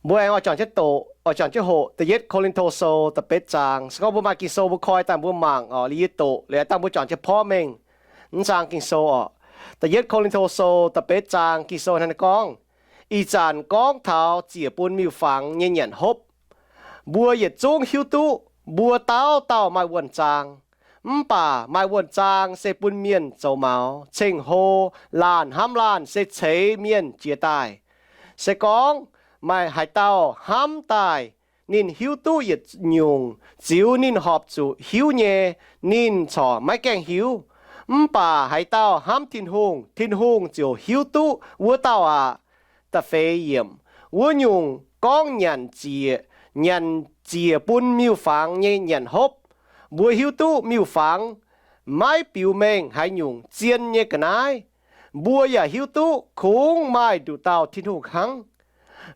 Mbuo aengx oix juangc jienv doqc, oix juangc jienv hoqc da'yietv Ko^lin^to Sou da'betv zaang. Se gorngv mbuo maaih Ging-Sou mbuo koi daaih mbuo mangc oc, liuz yie doqc, liuz dangh mbuo juangc jienv porv mengh mv zaang Ging-Sou oc. Da'yietv Ko^lin^to Sou da'betv zaang Ging-Sou hnangv naaiv gorngv, ih zanc gorngv taux ziec bun miuc-fangx nyei nyanc hopv. Mbuo yietc zungv hiuv duqv mbuo dauh dauh maaih wuonh zaang. Mv baac maaih wuonh zaang se bun mienh zoux maux, ceng-hlo, laanh hnamv laanh se ceix mienh jiez daaih. Se gorngv maaih haaix dauh hnamv daaih, ninh hiuv duqv yietc nyungc ziux ninh horpc zuqc hiuv nyei, ninh corc maiv gaengh hiuv. Mv baac haaix dauh hnamv Tin-Hungh, Tin-Hungh ziouc hiuv duqv wuov dauh aqv. Da'feix yiemc, wuov nyungc gorngv nyanc ziec, nyanc ziec bun miuc-fangx nyei nyanc hopv. Mbuo hiuv duqv miuc-fangx maiv biux mengh haaix nyungc zien nyei ga'naaiv. Mbuo yaac hiuv duqv kungx maaih nduqc dauh Tin-Hungh hnangv.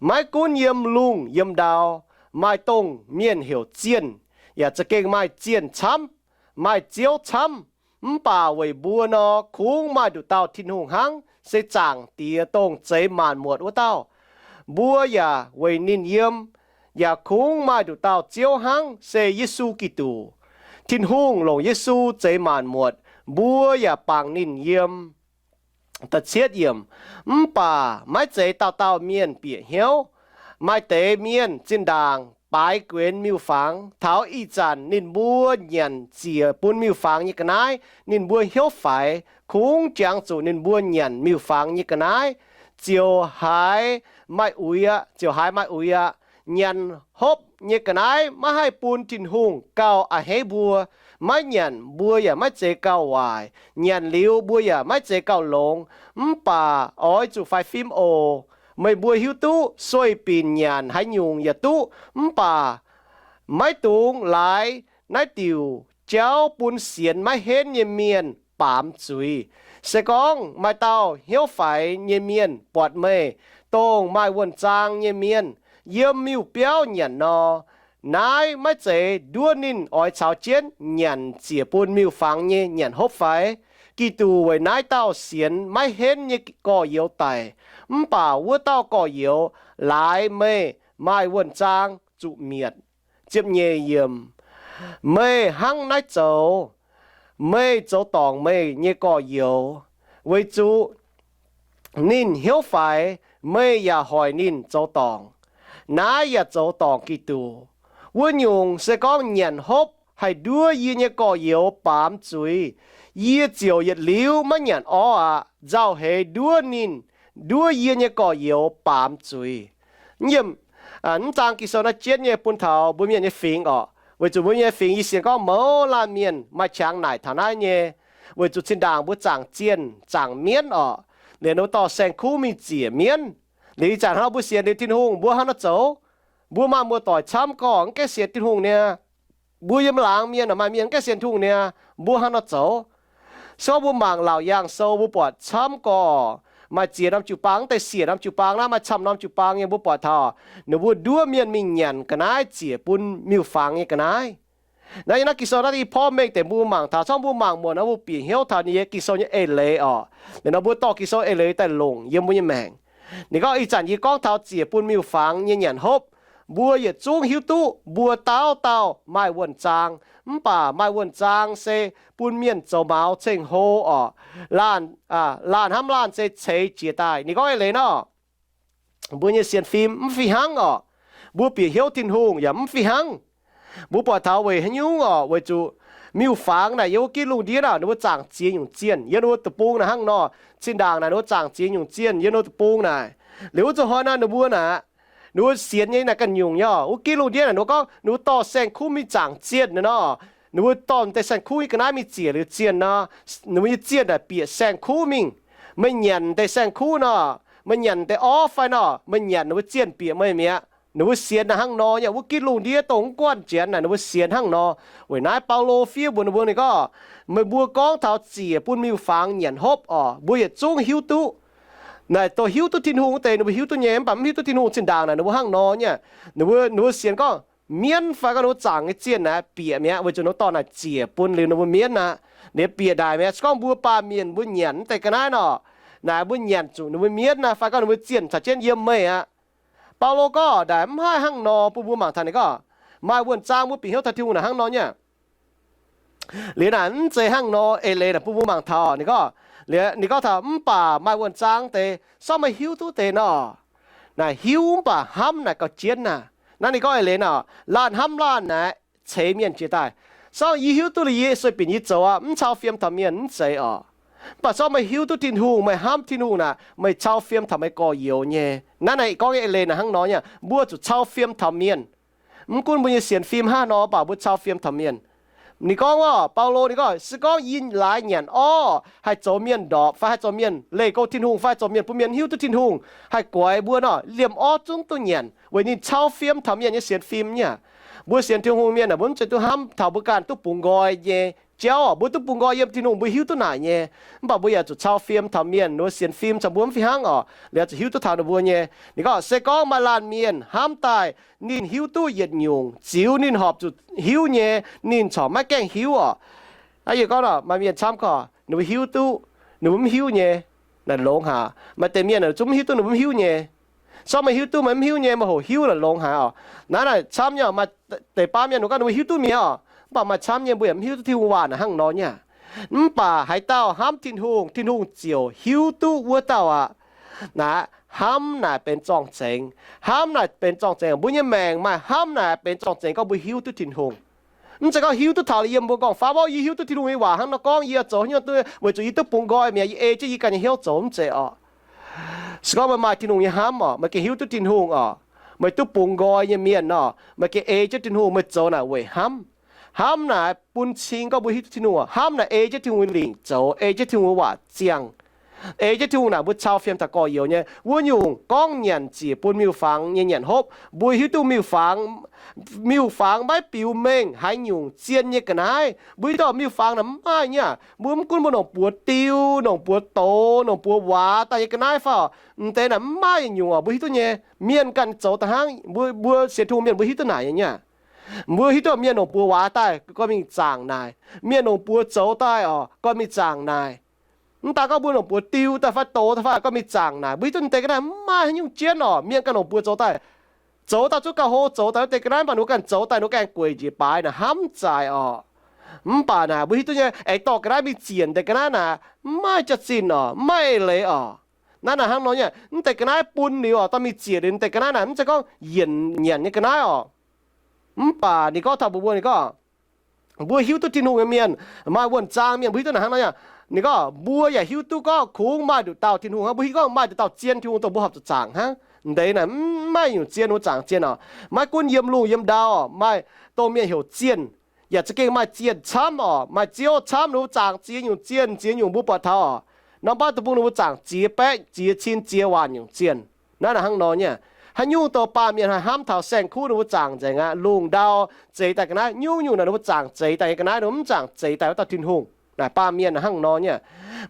Maiv gunv yiem lungh yiem ndau, maaih dongh mienh heuc zienh, yaac za'gengh maaih zienh camv, maaih ziouv camv. Mv baac weic mbuo nor, kungx maaih nduqc dauh Tin-Hungh hnangv, se Zaangc Diex, dongh zeix maanc muotc wuov dauh. Mbuo yaac weic ninh yiem, yaac kungx maaih nduqc dauh Ziouv hnangv, se Yesu Giduc. Tin-Hungh longc Yesu zeix maanc muotc, mbuo yaac bangc ninh yiem. Da'cietv yiemc, mv baac maiv zeiz dauh dauh mienh bieqc hnyouv. Maaih deix mienh zinh ndaangc baaix guenx miuc-fangx. Taux ih zanc ninh mbuo nyanc ziec bun miuc-fangx nyei ga'naaiv, ninh mbuo hnyouv faix, kungx jangx zuqc ninh mbuo nyanc miuc-fangx nyei ga'naaiv ziouc haiz maaih uix aqv, ziouc haiz maaih uix aqv. Nyanc hopv nyei ga'naaiv maiv haih bun Tin-Hungh gauh a'hneiv mbuo. Maiv nyanc mbuo yaac maiv zeiz gauh waaic, nyanc liuz mbuo yaac maiv zeiz gauh longx. Mv baac oix zuqc faix fim oc. Meih mbuo hiuv duqv sueih-binc nyanc haaix nyungc yaac duqv, mv baac maiv dungx laaix naaiv diuc jauv bun sienx maiv henv nyei mienh baamz zuiz. Se gorngv maaih dauh hnyouv faix nyei mienh buatc meih, dongh maaih wuonh zaang nyei mienh, yiem miuc-biauv nyanc nor, naaiv maiv zeiz nduov ninh oix caux jienv nyanc ziec bun miuc-fangx nyei nyanc hopv fai? Giduc weic naaiv dauh sienx maiv henv nyei gorx-youz daic, mv baac wuov dauh gorx-youz laaix meih maaih wuonh zaang zuqc mietc. Ziepc nyeic yiemc, meih hnangv naaiv zoux, meih zoux dorngc meih nyei gorx-youz, weic zuqc ninh hnyouv faix, meih yaac hoic ninh zoux dorngc. Naaiv yaac zoux dorngc Giduc. Wuov nyungc se gorngv nyanc hopv haih nduov yie nyei gorx-youz baamz zuiz, yie ziouc yietc liuz maiv nyanc orv aqv. Nzauh heix nduov ninh, nduov yie nyei gorx-youz baamz zuiz. Mv zaang Ging-Sou naaiv jienv nyei bun taux mbuo mienh nyei fingx orqc. Weic zuqc mbuo mienh nyei fingx yie sienx gorngv mouz laanh mienh maaih qangx naaic taux naaiv nyei. Weic zuqc zinh ndaangc mbuo zaangc zienh zaangc mienv orqc, liuz nor dorh saeng-kuv mingh ziec mienv. Liuz ih zanc hnangv mbuo sienx liuz Tin-Hungh, mbuo hnangv nor zoux? Mbuo maaih muoz-doic camv gorx mv gaengh sienx Tin-Hungh niaa. Mbuo yiem laangz mienh maaih mienh mv gaengh sienx Tin-Hungh niaa. Mbuo hnangv nor zoux? Se gorngv mbuo mangc Laauc Yaangh Sou mbuo buatc camv gorx, maaih ziex norm jiu-baang, mv deix siec norm jiu-baang naaiv, maaih camv norm jiu-baang nyei mbuo buatc taux ninh mbuo nduov mienh mingh nyanc ga'naaiv ziec bun miuc-fangx nyei ga'naaiv. Naaiv yiem naaiv Ging-Sou naaiv i porv mengh deix mbuo mangc taux, se gorngv mbuo mangc muonc nor mbuo bieqc hnyouv taux ninh nyei Ging-Sou nyei eix leiz orqc. Liuz nor mbuo dorh Ging-Sou eix leiz daaih longc yiem mbuo nyei maengc. Ninh gorngv, ih zanc yie gorngv taux ziec bun miuc-fangx nyei nyanc hopv. Mbuo yietc zungv hiuv duqv mbuo dauh dauh maaih wuonh zaang, mv baac maaih wuonh zaang se bun mienh zoux maux ceng-hlo orqc. Laanh, laanh hnamv laanh se ceix jiez daaih. Ninh gorngv eix leiz nor, mbuo nyei sienx fim mv fih hnangv orqc. Mbuo bieqc hnyouv Tin-Hungh yaac mv fih hnangv. Mbuo buatc taux weic haaix nyungc orqc? Weic zuqc miuc-fangx naaic yiem wuov gitv lungh ndiev naaic ninh mbuo zaangc ziex nyungc zienh. Yiem ninh mbuo deic-bung naaic hnangv nor, zinh ndaangc naaic ninh mbuo zaangc ziex nyungc zienh yiem ninh mbuo deic-bung naaic. Liuz wuov zuqc hnoi naaic ninh mbuo naaic, ninh mbuo sienx nyei naaic ganh nyungc nyei orqc. Wuov gitv lungh ndiev naaic ninh mbuo gorngv ninh mbuo dorh saeng-kuv mingh zaangc zienh naaic nor, ninh mbuo dorh deix saeng-kuv nyei ga'naaiv mingh ziec liuz zienh nor, ninh mbuo nyei zienh naaic bieqc saeng-kuv mingh. Meih nyanc deix saeng-kuv nor, meih nyanc deix orv fai nor, meih nyanc ninh mbuo zienh bieqc meih mi'aqv. Ninh mbuo sienx naaic hnangv nor nyei. Wuov gitv lungh ndiev dongh mv guanh janx naaic ninh mbuo sienx hnangv nor. Weic naaiv Baulo fiev mbuox ninh mbuo, ninh gorngv, meih mbuo gorngv taux ziec bun miuc-fangx nyanc hopv orqc, mbuo yietc zungv hiuv duqv. Naaic dongh hiuv duqv Tin-Hungh wuov deix ninh mbuo hiuv duqv nyei, mv baac mv hiuv duqv Tin-Hungh zinh ndaangc naaic ninh mbuo hnangv nor nyei. Ninh mbuo, ninh mbuo sienx gorngv mienv fai gorngv ninh mbuo zaangc nyei zienh naaic bieqc mi'aqv, weic zuqc ninh mbuo dorh naaic ziec bun liuz ninh mbuo mienv aqv. Ninh bieqc naaic mi'aqv. Se gorngv mbuo baamh mienh mbuo nyanc mv deix ga'naaiv nor, naaic mbuo nyanc zuqc ninh mbuo mienv aqv, fai gorngv ninh mbuo zienh caux jienv yiem meih aqv. Baulo gorngv naaic mv haih hnangv nor bun mbuo mangc taux. Ninh gorngv maaih wuonh zaang mbuo bieqc hnyouv taux Tin-Hungh naaic hnangv nor nyei. Liuz naaic mv zeiz hnangv nor eix leiz naaic bun mbuo mangc taux. Ninh gorngv, ninh gorngv taux mv baac maaih wuonh zaang deix sortv meih hiuv duqv deix nor, naaic hiuv mv baac hnamv naaic gauh jienv naaic. Naaiv ninh gorngv eix leiz nor, laanh hnamv laanh naaic ceix mienh jiex daaih. Sortv yie hiuv duqv liuz yie sueih binc yie zoux aqv, mv cau fiem taux mienh mv zeiz oc. Mv baac sortv meih hiuv duqv Tin-Hungh, meih hnamv Tin-Hungh naaic, meih cau fiem taux meih gorx-youz nyei. Naaiv naaic gorngv nyei eix leiz naaic hnangv nor nyei, mbuo zuqc cau fiem taux mienh. Mv gunv mbuo nyei sienx fim hnangv haaix nor, mv baac mbuo cau fiem taux mienh. Ninh gorngv orqc, Baulo ninh gorngv, se gorngv yie laaix nyanc orv haih zoux mienh ndorpc fai haih zoux mienh leih go Tin-Hungh fai haih zoux mienh bun mienh hiuv duqv Tin-Hungh, haih guaix mbuo nor, liemh orv zungv duqv nyanc weic ninh cau fiem taux mienh nyei sienx fim nyei. Mbuo sienx Tin-Hungh mienh aah, mbuo mv zeiz duqv hnamv taux mbuo ganh duqv bungx nqoi nyei jauv oc. Mbuo duqv bungx nqoi yiem Tin-Hungh, mbuo hiuv duqv naaic nyei. Mv baac mbuo yaac zuqc cau fiem taux mienh, ninh mbuo sienx fim caux mbuo mv fih hnangv oc, liuz zuqc hiuv duqv taux ninh mbuo nyei. Ninh gorngv se gorngv maaih laanh mienh hnamv daaih ninh hiuv duqv yietc nyungc ziux ninh horpc zuqc hiuv nyei, ninh corc maiv gaengh hiuv oc. Yie gorngv maaih mienh camv gorngv ninh mbuo hiuv duqv, ninh mbuo mv hiuv nyei, naaic longx haic. Maaih deix mienh zungv mv hiuv duqv ninh mbuo mv hiuv nyei. Sortv meih hiuv duqv meih mv hiuv nyei, meih hoqc hiuv naaic longx haic oc. Naaiv naaic camv nyei, maaih deix baav mienh ninh gorngv ninh mbuo hiuv duqv mi'aqv oc, mv baac maaih camv nyei mbuo yaac mv hiuv duqv Tin-Hungh waac naaic hnangv nor nyei. Mv baac haaix dauh hnamv Tin-Hungh, Tin-Hungh ziouc hiuv duqv wuov dauh aqv. Naaic hnamv naaic benx zorng-zengx. Hnamv naaic benx zorng-zengx. Mbuo nyei maengc maaih hnamv naaic benx zorng-zengx gorngv mbuo hiuv duqv Tin-Hungh. Mv zeiz gorngv hiuv duqv taux liuz yiem mbuo gorngv-faam, Ov, yie hiuv duqv Tin-Hungh nyei waac hnangv nor gorngv, yie zoux haaix nyungc duqv weic zuqc yie duqv bungx nqoi mi'aqv, yie ei jienv yie ganh nyei hnyouv zoux, mv zeiz oc. Se gorngv meih maaih Tin-Hungh nyei hnamv oc, meih gengh hiuv duqv Tin-Hungh oc, meih duqv bungx nqoi nyei mienh nor, meih gengh ei jienv Tin-Hungh, meih zoux naaic weic hnamv. Hnamv naaic bun cing gorngv mbuo hiuv duqv Tin-Hungh oc. Hnamv naaic ei jienv Tin-Hungh nyei lingc zoux, ei jienv Tin-Hungh nyei waac ziangh. Ei jienv Tin-Hungh naaic mbuo cau fiem taux gorx-youz nyei. Wuov nyungc gorngv nyanc ziec bun miuc-fangx nyei nyanc hopv, mbuo hiuv duqv miuc-fangx, miuc-fangx maiv biux mengh haaix nyungc zien nyei ga'naaiv. Mbuo hiuv duqv miuc-fangx naaic mv maaih nyei aqv. Mbuo mv gunv mbuo nongc buoz diu, nongc buoz doz, nongc buoz waax daaih nyei ga'naaiv fai oc, m'deix naaic mv maaih yietc nyungc oc. Mbuo hiuv duqv nyei. Mienh ganh zoux daaih hnangv. Mbuo, mbuo sienx Tin-Hungh mienh mbuo hiuv duqv naaic nyei. Mbuo hiuv duqv mienh nongc buoz waax daaih gorngv mingh zaangc naaic. Mienh nongc buoz zoux daaih oc, gorngv mingh zaangc naaic. Mv daan gorngv mbuo nongc buoz diu daaih fai doz daaih fai gorngv mingh zaangc naaic. Mbuo hiuv duqv m'deix ga'naaiv mv maaih haaix nyungc jienv oc. Mienh ganh nongc buoz zoux daaih, zoux daaih zungv gauh hlo, zoux daaih wuov deix ga'naaiv mv baac ninh mbuo ganh zoux daaih ninh mbuo ganh gueic njiec baaix naaic hnamv zaic oc. Mv baac naaic mbuo hiuv duqv nyei, aengx dorh ga'naaiv mingh zienc m'deix ga'naaiv naaic mv maaih jaax-zinh oc, mv maaih eix leiz oc. Naaiv naaic hnangv nor nyei, m'deix ga'naaiv bun liuz oc, dorh mingh zienc liuz m'deix ga'naaiv naaic mv zeiz gorngv yienc nyanc nyei ga'naaiv oc. Mv baac ninh gorngv taux mbuox mbuo, ninh gorngv, mbuo hiuv duqv Tin-Hungh nyei mienh, maaih wuonh zaang mienh mbuo hiuv duqv naaic hnangv nor nyei. Ninh gorngv mbuo yaac hiuv duqv gorngv kungx maaih nduqc dauh Tin-Hungh hnangv. Mbuo hiuv duqv gorngv maaih nduqc dauh zien Tin-Hungh dongh mbuo horpc zuqc zaangc hnangv. M'deix naaic mv maaih nyungc zien mbuo zaangc zien oc. Maiv gunv yiem lungh yiem ndau oc, maaih dongh mienh heuc zienh, yaac za'gengh maaih zienh camv oc. Maaih Ziouv camv, ninh mbuo zaangc ziex nyungc zienh, ziex nyungc mbuo buatc taux oc. Norm baav deic-bung ninh mbuo zaangc ziex baeqv, ziex cin, ziex waanc nyungc zienh. Naaiv naaic hnangv nor nyei. Haaix nyungc dongh baamh mienh haih hnamv taux saeng-kuv ninh mbuo zaangc nzengc aqv, lungh ndau zeix daaih ga'naaiv, nyungc-nyungc naaic ninh mbuo zaangc zeix daaih nyei ga'naaiv, ninh mbuo mv zaangc zeix daaih wuov dauh Tin-Hungh. Naaic baamh mienh hnangv nor nyei.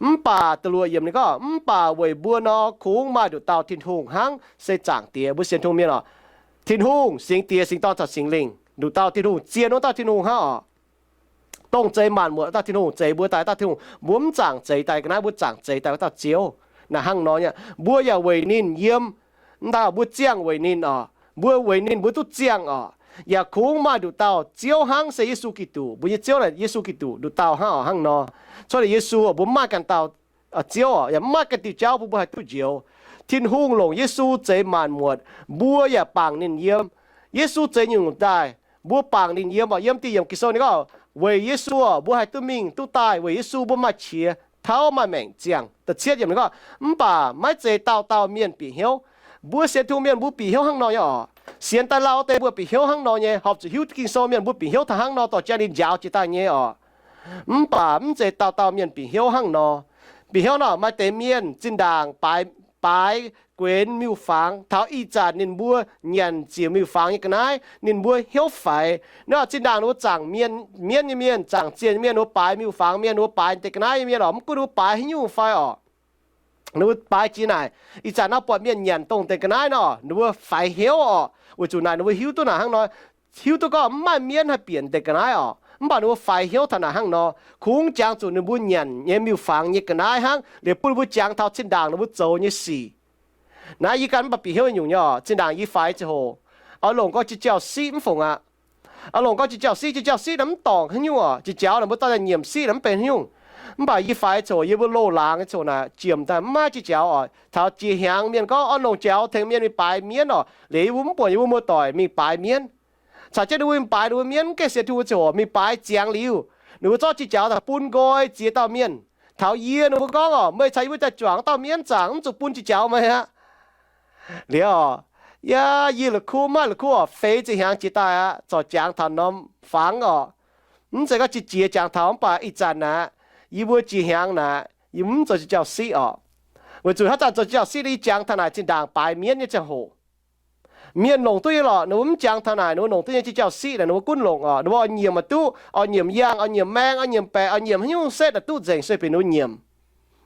Mv baac da'luoqc yiemc ninh gorngv, mv baac weic mbuo nor kungx maaih nduqc dauh Tin-Hungh hnangv, se Zaangc Diex. Mbuo sienx Tin-Hungh mienh oc, Tin-Hungh, Singx Diex, Singx Dorn caux Singx Lingh, nduqc dauh Tin-Hungh, zien wuov dauh Tin-Hungh hnangv oc. Dongh zeix maanc muotc dauh Tin-Hungh, zeix mbuo daaih dauh Tin-Hungh, mbuo mv zaangc zeix daaih ga'naaiv, mbuo zaangc zeix daaih wuov dauh Ziouv. Naaic hnangv nor nyei, mbuo yaac weic ninh yiem, mv daaih mbuo ziangh weic ninh oc. Mbuo weic ninh mbuo duqv ziangh oc. Yaac kungx maaih nduqc dauh Ziouv hnangv, se Yesu Giduc. Mbuo nyei Ziouv naaic Yesu Giduc nduqc dauh hnangv oc, hnangv nor. Cuotv liuz Yesu oc, mbuo mv maaih ganh dauh, aa, Ziouv oc, yaac mv maaih ganh diuh jauv bun mbuo haih duqv njoux. Tin-Hungh longc Yesu zeix maanc muotc, mbuo yaac bangc ninh yiem. Yesu zeix nyungc daaih, mbuo bangc ninh yiem oc. Yiem diuh yiemc Ging-Sou ninh gorngv, weic Yesu oc, mbuo haih duqv mingh duqv daaih. Weic Yesu mbuo maaih qiex tauv maaih maengc ziangh. Da'cietv yiemc ninh gorngv, mv baac maiv zeiz dauh dauh mienh bieqc hnyouv. Mbuo sienx Tin-Hungh mienh mbuo bieqc hnyouv hnangv nor nyei oc. Sienx daaih lauh deix mbuo bieqc hnyouv hnangv nor nyei. Horpc zuqc hiuv duqv Ging-Sou mienh mbuo bieqc hnyouv taux hnangv nor, dorh jaa ninh njaaux jiex daaih nyei oc. Mv baac mv zeiz dauh dauh mienh bieqc hnyouv hnangv nor. Bieqc hnyouv nor, maaih deix mienh zinh ndaangc baaix, baaix guenx miuc-fangx. Taux ih zanc ninh mbuo nyanc ziec miuc-fangx nyei ga'naaiv, ninh mbuo hnyouv faix. Ninh zinh ndaangc ninh mbuo zaangc mienh, mienv nyei mienh, zaangc zienh nyei mienh, ninh mbuo baaix miuc-fangx mienh, ninh mbuo baaix deix ga'naaiv nyei mienh oc, mv gunv ninh mbuo baaix haaix nyungc fai oc, ninh mbuo baaix jiex naaic, ih zanc nor buatc mienh nyanc dongh deix ga'naaiv nor, ninh mbuo faix hnyouv oc. Weic zuqc naaic ninh mbuo hiuv duqv naaic hnangv nor, hiuv duqv gorngv mv maaih mienv haih bieqc deix ga'naaiv oc. Mv baac ninh mbuo faix hnyouv taux naaic hnangv nor, kungx jangx zuqc ninh mbuo nyanc nyei miuc-fangx nyei ga'naaiv hnangv, liuz bun mbuo jangx taux zinh ndaangc ninh mbuo zoux nyei sic. Naaiv yie ganh mv baac bieqc hnyouv nyungc nyei oc. Zinh ndaangc yie faix ziangh hoc, oix longc gorngv jiex jauv-siqv mv fungc aqv. Oix longc gorngv jiex jauv-siqv, jiex jauv-siqv naaiv mv dorngc haaix nyungc oc. Jiex jauv naaic mbuo dorh daaih nyiemc siqv naaic mv benx haaix nyungc. Mv baac yie faix ziangh hoc, yie mbuo loz-laangz ziangh hoc naaic, jiem daaih mv maaih jiex jauv oc. Taux jiex hnyangx mienh gorngv oix longc jauv tengx mienh mingh baaix mienv oc. Liuz yie mbuo mv buatc yie mbuo muoz-doic mingh baaix mienv. Caux jienv ninh mbuo mingh baaix ninh mbuo mienv, mv gaengh sienx Tin-Hungh ziangh hoc mingh baaix ziangx liuz, ninh mbuo zorqv jiex jauv daaih bun nqoi ziex dauh mienh. Taux yie, ninh mbuo gorngv oc, meih caux yie mbuo daaih juangc dauh mienv zaangc mv zuqc bun jiex jauv meih aqv. Liuz oc, yaac yie la'kuqv mv maaih la'kuqv oc, feix ziepc hnyangx jiex daaih aqv, corc jangx taux norm fangx oc. Mv zeiz gorngv jiex jiex jangx taux, mv baac ih zanc naaic, yie mbuo jiex hnyangx naaic, yie mv zoux jiex jauv-siqv oc. Weic zuqc haaix zanc zoux jiex jauv-siqv, yie jangx taux naaic zinh ndaangc baaix mienv nyei ziangh hoc, mienh longc duqv nyei lorqc, ninh mbuo mv jangx taux naaic, ninh mbuo longc duqv nyei jiex jauv-siqv naaic, ninh mbuo gunv longc oc. Ninh mbuo oix nyiemc aqv duqv, oix nyiemc yangh, oix nyiemc maeng, oix nyiemc baeqc, oix nyiemc haaix nyungc setv aqv duqv nzengc, sueih bieqc ninh mbuo nyiemc.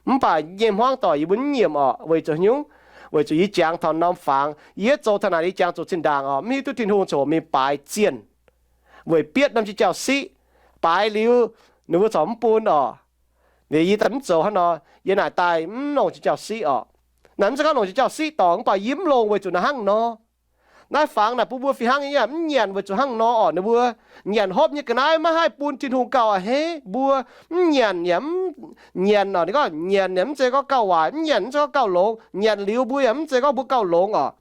Mv baac nyei hmuangv doic yie mbuo mv nyiemc oc. Weic zuqc haaix nyungc? Weic zuqc yie jangx taux norm fangx, yie zoux taux naaic, yie jangx zuqc zinh ndaangc oc, mv hiuv duqv Tin-Hungh ziangh hoc mingh baaix zienh weic bietv norm jiex jauv-siqv. Baaix liuz, ninh mbuo corc mv bun oc. Liuz yie daaih mv zoux hnangv nor, yie naaic daaih mv longc jiex jauv-siqv oc. Naaic mv zeiz gorngv longc jiex jauv-siqv dorngc, mv baac yie mv longc weic zuqc naaic hnangv nor. Naaiv fangx naaic bun mbuo fih hnangv nyei, mv nyanc weic zuqc hnangv nor oc. Ninh mbuo nyanc hopv nyei ga'naaiv maiv haih bun Tin-Hungh gauh a'hneiv. Mbuo mv nyanc yaac mv nyanc oc. Ninh gorngv nyanc yaac mv zeiz gorngv gauh waaic, mv nyanc mv zeiz gorngv gauh longx, nyanc liuz mbuo yaac mv zeiz gorngv mbuo gauh longx oc.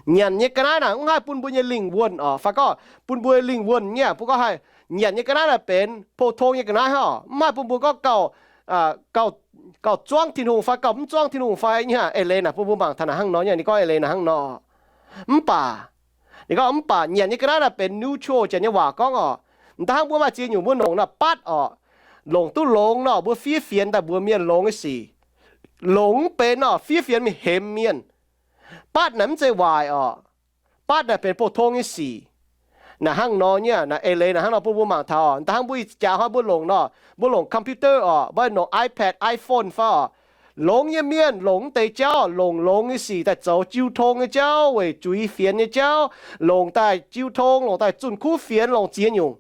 Nyanc nyei ga'naaiv naaic mv haih bun mbuo nyei lingh wuonh oc. Fai gorngv bun mbuo lingh wuonh nyei, mbuo gorngv haih nyanc nyei ga'naaiv naaic benx pou-tong nyei ga'naaiv oc, mv haih bun mbuo gorngv gauh, gauh zuangv Tin-Hungh fai gauh mv zuangv Tin-Hungh fai nyei. Eix leiz naaic bun mbuo mangc taux naaic hnangv nor nyei. Ninh gorngv eix leiz naaic hnangv nor. Mv baac, ninh gorngv mv baac nyanc nyei ga'naaiv naaic benx neutral, janx nyei waac gorngv oc. M'daaih hnangv mbuo maaih ziex nyungc mbuo longc nor, batv oc, longc duqv longx nor, mbuo fiev fienx daaih mbuox mienh longx nyei sic. Longx mv benx nor, fiev fienx mingh hemx mienh. Batv naaic mv zeiz waaic oc. Batv naaic benx pou-tong nyei sic. Naaic hnangv nor nyei, naaic eix leiz naaic hnangv nor bun mbuo mangc taux. M'daaih hnangv mbuo ih jaax hnoi mbuo longc nor, mbuo longc computer oc, mbuo longc iPad, iPhone fai oc. Longx nyei mienh longc mv deix jauv, longc longx nyei sic daaih zoux jiu tong nyei jauv, weic zuiz fienx nyei jauv, longc daaih jiu tong, longc daaih zunh kuv fienx, longc ziex nyungc.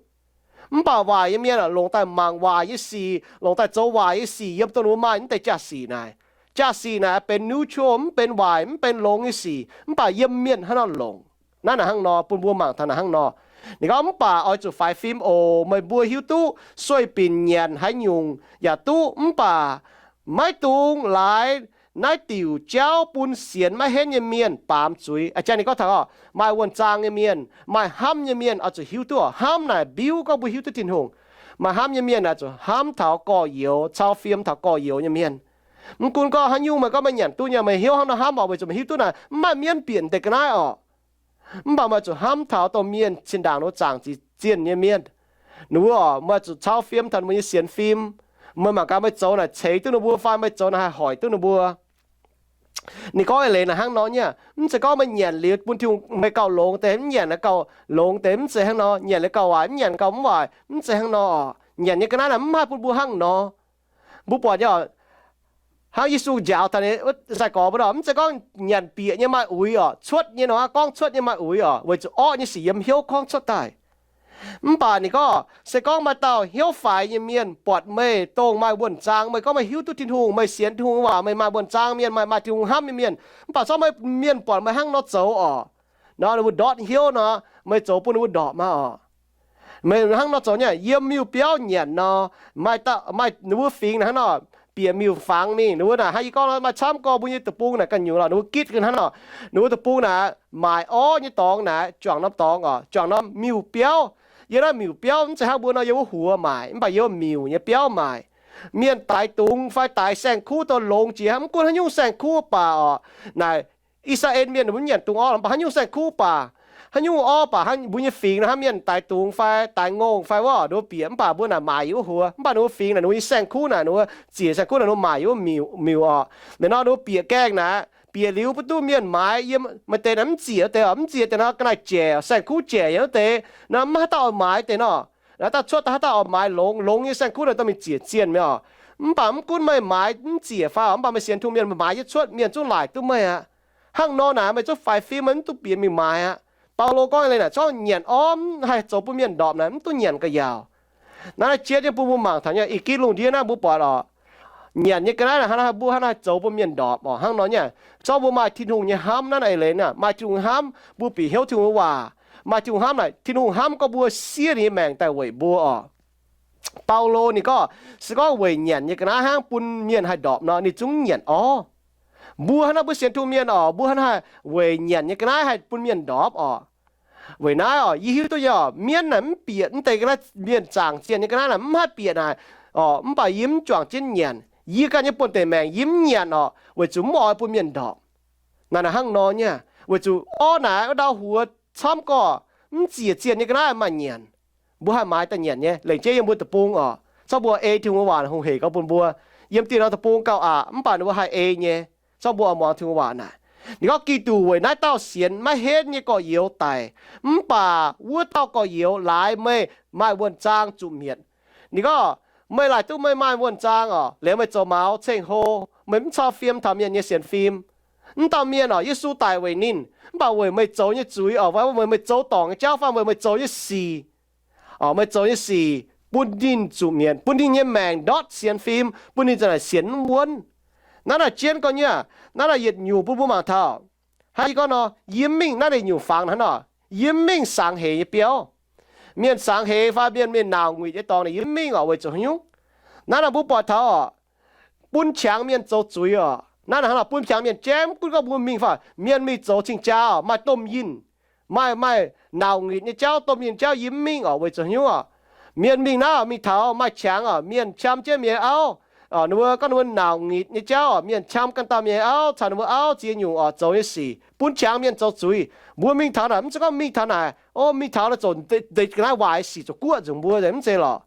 Mv baac waaic nyei mienh longc daaih mangc waaic nyei sic, longc daaih zoux waaic nyei sic yiem dongh ninh mbuo maaih mv deix jaa-sic naaic. Jaa-sic naaic benx neutral, mv benx waaic, mv benx longx nyei sic, mv baac yiem mienh hnangv nor longc. Naaiv naaic hnangv nor bun mbuo mangc taux naaic hnangv nor. Ninh gorngv, mv baac oix zuqc faix fim oc. Meih mbuo hiuv duqv sueih binc nyanc haaix nyungc yaac duqv, mv baac maiv dungx laaix naaiv diuc jauv bun sienx maiv henv nyei mienh baamz zuiz. A'jang ninh gorngv taux maaih wuonh zaang nyei mienh, maaih hnamv nyei mienh oix zuqc hiuv duqv oc. Hnamv naaic mbiuv gorngv mbuo hiuv duqv Tin-Hungh. Maaih hnamv nyei mienh oix zuqc hnamv taux gorx-youz, cau fiem taux gorx-youz nyei mienh. Mv gunv gorngv haaix nyungc meih gorngv meih nyanc duqv nyei, meih hnyouv hnangv nor hnamv oc, weic zuqc meih hiuv duqv naaic mv maaih mienv bieqc deix ga'naaiv oc. Mv baac meih zuqc hnamv taux dongh mienh zinh ndaangc ninh mbuo zaangc ziqc zienh nyei mienh. Ninh mbuo oc, meih zuqc cau fiem taux ninh mbuo nyei sienx fim. Meih mangc gaax meih zoux naaic ceix duqv ninh mbuo fai meih zoux naaic haih hoic duqv ninh mbuo. Ninh gorngv eix leiz naaic hnangv nor nyei, mv zeiz gorngv meih nyanc liuz bun Tin-Hungh meih gauh longx deix, mv nyanc naaic gauh longx deix, mv zeiz hnangv nor. Nyanc liuz gauh waaic, mv nyanc gauh mv waaic, mv zeiz hnangv nor oc. Nyanc nyei ga'naaiv naaic mv haih bun mbuo hnangv nor. Mbuo buatc nyei oc, hnangv Yesu njaaux taux ninh sai-gorx mbuo nor, mv zeiz gorngv nyanc bieqc nyei maaih uix oc, cuotv nyei nor, gorngv cuotv nyei maaih uix oc, weic zuqc orqv nyei sic yiem hnyouv gorngv cuotv daaih. Mv baac ninh gorngv, se gorngv maaih dauh hnyouv faix nyei mienh buatc meih dongh maaih wuonh zaang, meih gorngv meih hiuv duqv Tin-Hungh, meih sienx Tin-Hungh waac, meih maaih wuonh zaang mienh, meih maaih Tin-Hungh hnamv nyei mienh, mv baac zorqv meih mienh buatc meih hnangv nor zoux oc, nor ninh mbuo ndortv hnyouv nor, meih zoux bun ninh mbuo ndorpc maah oc. Meih hnangv nor zoux nyei, yiem miuc-biauv nyanc nor, maaih dauh, maaih ninh mbuo fingx naaic hnangv nor, bieqc miuc-fangx mingh, ninh mbuo naaic hnangv yie gorngv nor, maaih camv gorx mbuo nyei deic-bung naaic ganh nyungc lorqc, ninh mbuo gitv ga'hnangv nor, ninh mbuo deic-bung naaic maaic orv nyei dorngx naaic, juangc norm dorngx oc, juangc norm miuc-biauv. Yiem naaiv miuc-biauv mv zeiz hnangv mbuo nor yiem wuov huox maaic, mv baac yiem miuc nyei biauv maaic. Mienh daix dungz fai daix saeng-kuv dongh longx jiex, mv gunv haaix nyungc saeng-kuv baac oc, naaic I^saa^laa^en Mienh ninh mbuo mv nyanc dungz orv, mv baac haaix nyungc saeng-kuv baac, haaix nyungc orv baac, mbuo nyei fingx naaic hnangv mienh daix dungz fai daix ngongh fai wuov, ninh mbuo bieqc mv baac mbuo naaic maaic yiem wuov huox. Mv baac ninh mbuo fingx naaic, ninh mbuo nyei saeng-kuv naaic, ninh mbuo ziec saeng-kuv naaic, ninh mbuo maaic yiem wuov miuc, miuc oc. Liuz nor ninh mbuo bieqc gaengh naaic, bieqc liuz mv duqv mienh maaiz yiem, maaih deix naaic mv ziec deix oc, mv ziec deix nor ga'naaiv-jaic, saeng-kuv jaic yiem wuov deix nor, mv haaix dauh oix maaiz deix nor. Naaiv dauh cuotv daaih haaix dauh oix maaiz longx, longx nyei saeng-kuv naaic dorh mingh ziec zienh mi'aqv oc. Mv baac mv gunv meih maaiz mv ziec fai oc, mv baac meih sienx Tin-Hungh mienh, meih maaiz jienv cuotv, mienh zungv laaic duqv meih aqv. Hnangv nor naaic meih zungv faix fim, meih mv duqv bieqc mingh maaiz aqv. Baulo gorngv eix leiz naaic, zorqv nyanc orv mv haih zoux bun mienh ndorpc naaic, mv duqv nyanc ga'yaauc. Naaiv jiex nyei bun mbuo mangc taux nyei, ih gin lungh ndiev naaiv mbuo buatc oc, nyanc nyei ga'naaiv naaic hnangv naaiv, mbuo hnangv naaiv haih zoux mbuo mienh ndorpc oc. Hnangv nor nyei, zorqv mbuo maaih Tin-Hungh nyei hnamv naaiv eix leiz naaic, maaih Tin-Hungh hnamv, mbuo bieqc hnyouv Tin-Hungh waac, maaih Tin-Hungh hnamv naaic, Tin-Hungh hnamv gorngv mbuo siev ninh nyei maengc daaih weic mbuo oc. Baulo ninh gorngv, se gorngv weic nyanc nyei ga'naaiv hnangv bun mienh haih ndorpc nor, ninh zungv nyanc orv. Mbuo hnangv naaiv mbuo sienx Tin-Hungh mienh oc, mbuo hnangv naaiv weic nyanc nyei ga'naaiv haih bun mienh ndorpc oc. Weic naaiv oc, yie hiuv duqv nyei oc, mienv naaic mv bieqc mv deix ga'naaiv, mienh zaangc zienh nyei ga'naaiv naaic mv haih bieqc naaic oc, mv baac yie mv juangc jienv nyanc. Yie ganh nyei buonv-deic maengc yie mv nyanc oc, weic zuqc mv oix bun mienh ndorpc. Naaic naaic hnangv nor nyei, weic zuqc orv naaic wuov ndau huox camv gorqv, mv ziec zienh nyei ga'naaiv maaih nyanc. Mbuo haih maaiz daaih nyanc nyei. Lengc jeiv yiem mbuo deic-bung oc, zorqv mbuo ei Tin-Hungh waac hungh hec gorngv bun mbuo. Yiem dieh norm deic-bung gauh aqc, mv baac ninh mbuo haih ei nyei. Zorqv mbuo muangx Tin-Hungh waac naaic. Ninh gorngv Giduc weic naaiv dauh sienx maiv henv nyei gorx-youz daic, mv baac wuov dauh gorx-youz laaix meih maaih wuonh zaang zuqc mietc. Ninh gorngv, meih laaic duqv meih maaih wuonh zaang oc, liuz meih zoux maux ceng-hlo, meih mv cau fiem taux mienh nyei sienx fim. Mv dauh mienh oc, Yesu daic weic ninh, mv baac weic meih zoux nyei zuiz oc, weic meih, meih zoux dorngc nyei jauv fai weic meih zoux nyei sic oc, meih zoux nyei sic bun ninh zuqc mietc, bun ninh nyei maengc ndortv sienx fim, bun ninh za'naaic sienx mv wuonv. Naaiv naaic jienv gorx nyei, naaiv naaic yietc nyungc bun mbuo mangc taux. Hnangv yie gorngv nor, yie mv mingh naaiv naaic nyungc fangx hnangv nor, yie mv mingh sangx heix nyei biauv. Mienh sangx heix fai mienh, mienh nauc nguitc nyei dorngx naaic yie mv mingh oc, weic zuqc haaix nyungc? Naaiv naaic mbuo buatc taux oc, bun qangx mienh zoux zuiz oc. Naaiv naaic hnangv nor bun qangx mienh jaiv, mv gunv gorngv mbuo mingh fai mienh mingh zoux cing-jaa oc, maaih domh yinh, maaih, maaih nauc nguitc nyei jauv, domh yinh jauv yie mv mingh oc, weic zuqc haaix nyungc oc? Mienh mingh naaiv oc, mingh taux maaih qangx oc, mienh qam jienv mienh nyei auv. Ninh mbuo gorngv ninh mbuo nauc nguitc nyei jauv oc, mienh qam ganh dauh mienh nyei auv caux ninh mbuo auv ziex nyungc oc, zoux nyei sic bun qangx mienh zoux zuiz. Mbuo mingh taux naaic, mv zeiz gorngv mingh taux naaic, o, mingh taux naaic zoux deix ga'naaiv waaic sic zoux guoqv nzengc mbuo, mv zeiz lorqc.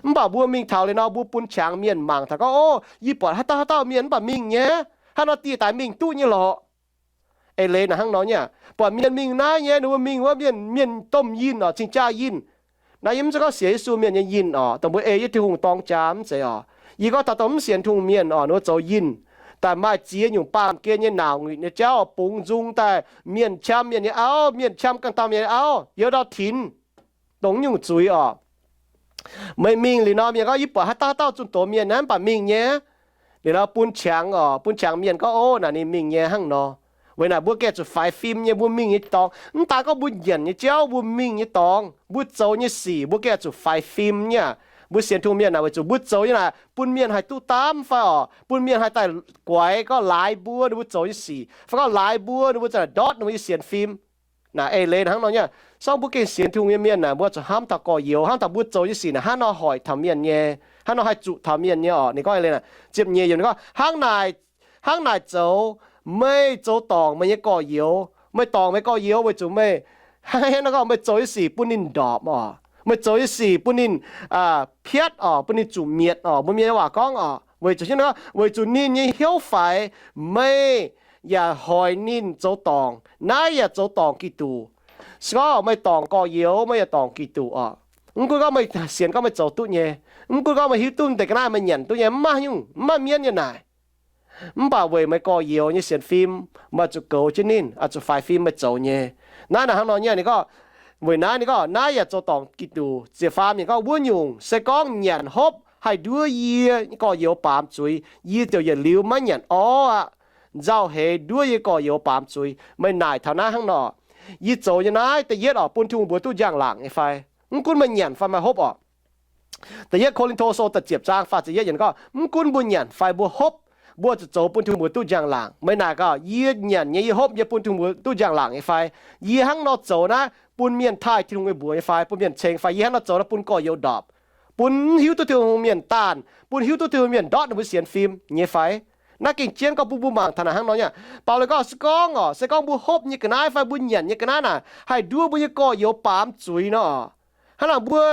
Mv baac mbuo mingh taux liuz nor, mbuo bun qangx mienh mangc taux gorngv, o, yie buatc haaix dauh haaix dauh mienh mv baac mingh nyei, haaix nor dieh daaih mingh duqv nyei lorqc. Eix leiz naaic hnangv nor nyei, buatc mienh mingh naaiv nyei, ninh mbuo mingh wuov mienh, mienh domh yinh oc, cing-jaa yinh. Naaiv yie mv zeiz gorngv sienx Yesu mienh nyei yinh oc, dongh mbuo ei jienv Tin-Hungh dorng jaax mv zeiz oc. Yie gorngv taux dongh mv sienx Tin-Hungh mienh oc, ninh mbuo zoux yinh daaih maaih ziex nyungc baamh gen nyei nauc nguitc nyei jauv, bungx nzung daaih, mienh qam mienh nyei auv, mienh qam ganh dauh mienh nyei auv, youz ndau tinx, dongh nyungc zuiz oc. Meih mingh liuz nor, mienh gorngv, yie buatc haaix dauh haaix dauh zunh doz mienh naaiv mv baac mingh nyei. Liuz nor bun qangx oc, bun qangx mienh gorngv, o, naaic ninh mingh nyei hnangv nor. Weic naaic mbuo gengh zuqc faix fim nyei, mbuo mingh nyei dorngx. Mv daan gorngv mbuo nyanc nyei jauv, mbuo mingh nyei dorngx, mbuo zoux nyei sic, mbuo gengh zuqc faix fim nyei aqv. Mbuo sienx Tin-Hungh mienh naaic weic zuqc mbuo zoux nyei naaic bun mienh haih duqv daamv fai oc, bun mienh haih daaih guaix gorngv laaix mbuo ninh mbuo zoux nyei sic, fai gorngv laaix mbuo ninh mbuo za'naaic ndortv ninh mbuo nyei sienx fim. Naaic eix leiz hnangv nor nyei. Sorng mbuo gengh sienx Tin-Hungh nyei mienh naaic, mbuo zuqc hnamv taux gorx-youz, hnamv taux mbuo zoux nyei sic naaic hnangv nor hoic taux mienh nyei, hnangv nor haih zuqc taux mienh nyei oc. Ninh gorngv eix leiz naaic, ziepc nyeic yiemc ninh gorngv, hnangv naaic, hnangv naaic zoux, meih zoux dorngc meih nyei gorx-youz. Meih dorngc meih gorx-youz weic zuqc meih hnangv nor gorngv meih zoux nyei sic bun ninh ndorpc oc. Meih zoux nyei sic bun ninh piatv oc, bun ninh zuqc mietc oc. Mbuo mienh nyei waac gorngv oc, weic zuqc hnangv nor, weic zuqc ninh nyei hnyouv faix, meih yaac hoic ninh zoux dorngc. Naaiv yaac zoux dorngc Giduc. Se gorngv meih dorngc gorx-youz, meih yaac dorngc Giduc oc. Mv gunv gorngv meih sienx gorngv meih zoux duqv nyei, mv gunv gorngv meih hiuv duqv deix ga'naaiv meih nyanc duqv nyei, mv maaih nyungc, mv maaih mienv nyei naaic. Mv baac weic meih gorx-youz nyei sienx fim, meih zuqc goux jienv ninh, zuqc faix fim meih zoux nyei. Naaiv naaic hnangv nor nyei ninh gorngv, weic naaiv ninh gorngv naaiv yaac zoux dorngc Giduc. Ziepc faam yiemc gorngv, wuov nyungc se gorngv nyanc hopv haih nduov yie gorx-youz baamz zuiz, yie ziouc yietc liuz maiv nyanc orv aqv. Nzauh heix nduov yie gorx-youz baamz zuiz. Meih naaic taux naaiv hnangv nor, yie zoux nyei naaiv da'yietv oc, bun Tin-Hungh mbuox duqv njang-laangc nyei fai? Mv gunv meih nyanc fai meih hopv oc. Da'yietv Ko^lin^to Sou da'ziepc zaang faah ziepc yietv yiemc gorngv, mv gunv mbuo nyanc fai mbuo hopv, mbuo zuqc zoux bun Tin-Hungh mbuox duqv njang-laangc. Meih naaic gaax, yie nyanc nyei, yie hopv nyei, bun Tin-Hungh mbuox duqv njang-laangc nyei fai? Yie hnangv nor zoux naaiv bun mienh taaih Tin-Hungh nyei mbuox nyei fai? Bun mienh ceng fai? Yie hnangv nor zoux naaiv bun gorx-youz ndorpc, bun mv hiuv duqv Tin-Hungh mienh daanh, bun hiuv duqv Tin-Hungh mienh ndortv ninh mbuo sienx fim nyei fai? Naaiv gengh jienv gorngv bun mbuo mangc taux naaic hnangv nor nyei. Baulo gorngv, se gorngv oc, se gorngv mbuo hopv nyei ga'naaiv fai mbuo nyanc nyei ga'naaiv naaic haih nduov mbuo nyei gorx-youz baamz zuiz nor, hnangv naaic mbuo,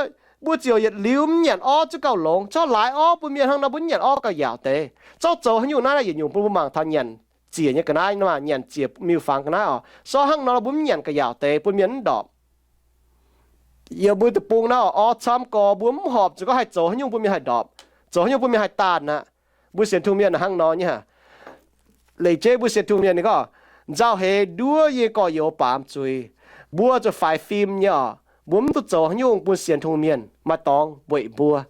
mbuo ziouc yietc liuz mv nyanc orv zungv gauh longx. Corc laaix orv bun mienh hnangv nor, mbuo mv nyanc orv gauh yaauc deix. Zorqv zoux haaix nyungc naaiv yietc nyungc bun mbuo mangc taux nyanc ziec nyei ga'naaiv, nyanc ziec miuc-fangx ga'naaiv oc. Sorng hnangv nor mbuo mv nyanc gauh yaauc deix, bun mienh mv ndorpc. Yiem mbuo deic-bung naaiv orv camv gorx, mbuo mv horpc zuqc gorngv haih zoux haaix nyungc bun mienh haih ndorpc, zoux haaix nyungc bun mienh haih daanh aqv. Mbuo sienx Tin-Hungh mienh hnangv nor nyei. Lengc jeiv mbuo sienx Tin-Hungh mienh ninh gorngv, nzauh heix nduov yie gorx-youz baamz zuiz. Mbuo zuqc faix fim nyei oc. Mbuo mv duqv zoux haaix nyungc bun sienx Tin-Hungh mienh maaih dorngx weic mbuo.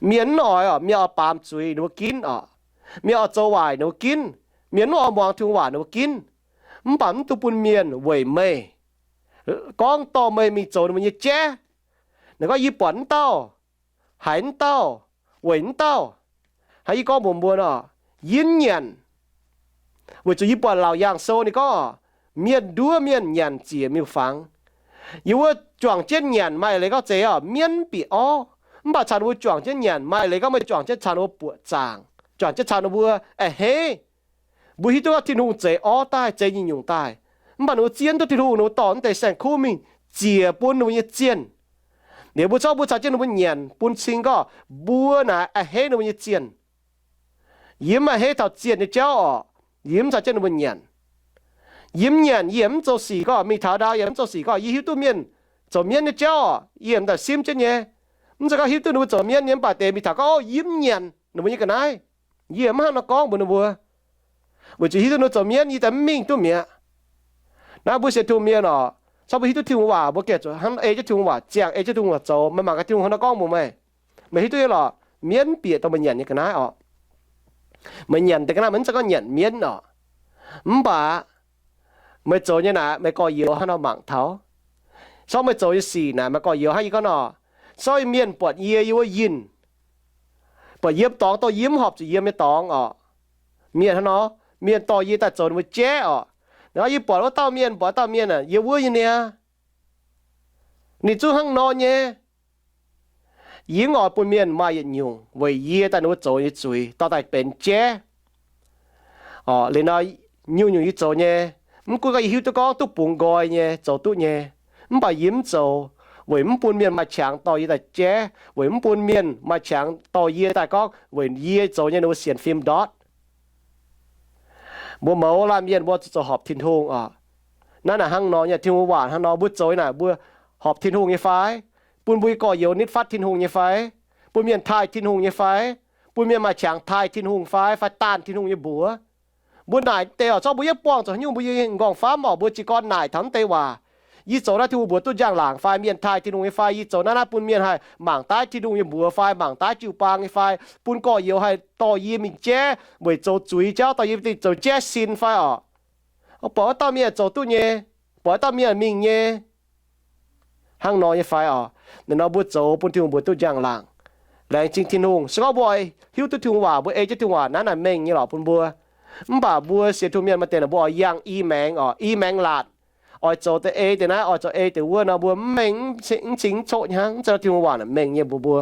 Mienh mv oix oc, mienh oix baamz zuiz ninh mbuo ginv oc. Mienh oix zoux waaic ninh mbuo ginv. Mienh mv oix muangx Tin-Hungh waac ninh mbuo ginv. Mv baac mv dungx bun mienh weic meih. Gorngv dorh meih mingh zoux ninh mbuo nyei jaiv. Ninh gorngv, yie buatc mv dauh, haiz mv dauh, weic mv dauh. Hnangv yie gorngv mbuox mbuo nor, yie mv nyanc. Weic zuqc yie buatc Laauc Yaangh Sou ninh gorngv, mienh nduov mienh nyanc ziec miuc-fangx. Yie wuov juangc jienv nyanc maaih leiz gorngv zeiz oc, mienv bieqc orv. Mv baac caux ninh mbuo juangc jienv nyanc maaih leiz gorngv meih juangc jienv caux ninh mbuo buoqc zaangc, juangc jienv caux ninh mbuo a'hneiv. Mbuo hiuv duqv gorngv Tin-Hungh zeix orv daaih, zeix nyungc-nyungc daaih. Mv baac ninh mbuo zieqv mv duqv Tin-Hungh, ninh mbuo dorh naaiv deix saeng-kuv mingh ziec bun ninh mbuo nyei zienh. Liuz mbuo zorqv mbuo caux jienv ninh mbuo nyanc bun cing gorngv mbuo naaic a'hneiv ninh mbuo nyei zienh. Yie mv a'hneiv taux zienh nyei jauv oc. Yie mv caux jienv ninh mbuo nyanc. Yie mv nyanc, yie mv zoux sic gorngv mingh taux ndau, yie mv zoux sic gorngv yie hiuv duqv mienh zoux mienv nyei jauv oc. Yie mv daaih simv jienv nyei. Mv zeiz gorngv hiuv duqv ninh mbuo zoux mienv nyei mv baac deix mingh taux gorngv, o, yie mv nyanc ninh mbuo nyei ga'naaiv. Yie mv hnangv nor gorngv mbuox ninh mbuo, weic zuqc hiuv duqv ninh mbuo zoux mienv, yie daaih mv mingh duqv mi'aqv. Naaiv mbuo sienx Tin-Hungh mienh oc, corc mbuo hiuv duqv Tin-Hungh waac, mbuo gengh zuqc hnangv ei jienv Tin-Hungh waac ziangh, ei jienv Tin-Hungh waac zoux. Meih mangc gaax Tin-Hungh hnangv nor gorngv mbuox meih. Meih hiuv duqv nyei lorqc, mienv mv bieqc dongh meih nyanc nyei ga'naaiv oc. Meih nyanc deix ga'naaiv meih mv zeiz gorngv nyanc mienv oc. Mv baac meih zoux nyei naaic meih gorx-youz hnangv nor mangc taux. Corc meih zoux nyei sic naaic meih gorx-youz hnangv yie gorngv nor, corc mienh buatc yie, yie wuov yinh, buatc yiem dorngx dongh yie mv horpc zuqc yiem nyei dorngx oc. Mienh hnangv nor, mienh dorh yie daaih zoux ninh mbuo jaiv oc. Naaiv yie buatc wuov dauh mienh, buatc dauh mienh aah, yie wuov nyei niaa, ninh zungv hnangv nor nyei. Yie mv oix bun mienh maaih yietc nyungc weic yie daaih ninh mbuo zoux nyei zuiz dorh daaih benx jaiv. Liuz nor, nyungc-nyungc yie zoux nyei, mv gunv gorngv yie hiuv duqv gorngv duqv bungx nqoi nyei, zoux duqv nyei, mv baac yie mv zoux weic mv bun mienh maaih qangx dorh yie daaih jaiv, weic mv bun mienh maaih qangx dorh yie daaih gorngv weic yie zoux nyei ninh mbuo sienx fim ndortv. Mbuo mouz laanh mienh mbuo zuqc zoux horpc Tin-Hungh oc. Naaiv naaic hnangv nor nyei, Tin-Hungh waac hnangv nor, mbuo zoux naaic mbuo horpc Tin-Hungh nyei fai? Bun mbuo nyei gorx-youz nitv fatv Tin-Hungh nyei fai? Bun mienh taaih Tin-Hungh nyei fai? Bun mienh maaih qangx taaih Tin-Hungh fai, fai daanh Tin-Hungh nyei mbuox? Mbuo naaic deix oc, zorqv mbuo yietv buangh zoux haaix nyungc mbuo nyei nqorngv-famv oc, mbuo jiez gorn naaic taux mv deix waac. Yie zoux naaiv Tin-Hungh mbuox duqv njang-laangc fai? Mienh taaih Tin-Hungh nyei fai? Yie zoux naaiv naaiv bun mienh haih mangc daaih Tin-Hungh nyei mbuox fai? Mangc daaih jiu-baang nyei fai? Bun gorx-youz haih dorh yie mingh jaiv weic zoux zuiz jauv, dorh yie mingh zoux jaiv sin fai oc? Buatc wuov dauh mienh zoux duqv nyei, buatc wuov dauh mienh mingh nyei. Hnangv nor nyei fai oc? Naaiv nor mbuo zoux bun Tin-Hungh mbuox duqv njang-laangc. Laengz zingh Tin-Hungh. Se gorngv mbuo oix hiuv duqv Tin-Hungh waac, mbuo ei jienv Tin-Hungh waac naaiv naaic mengh nyei lorqc bun mbuo. Mv baac mbuo sienx Tin-Hungh mienh maaih deix naaic mbuo oix yangh i maengx oc, i maengx laatc. Oix zoux deix ei deix naaiv, oix zoux ei deix wuov nor, mbuo mv mengh, mv cing mv coqv nyei hnangv. Mv zeiz Tin-Hungh waac naaic mengh nyei mbuox mbuo.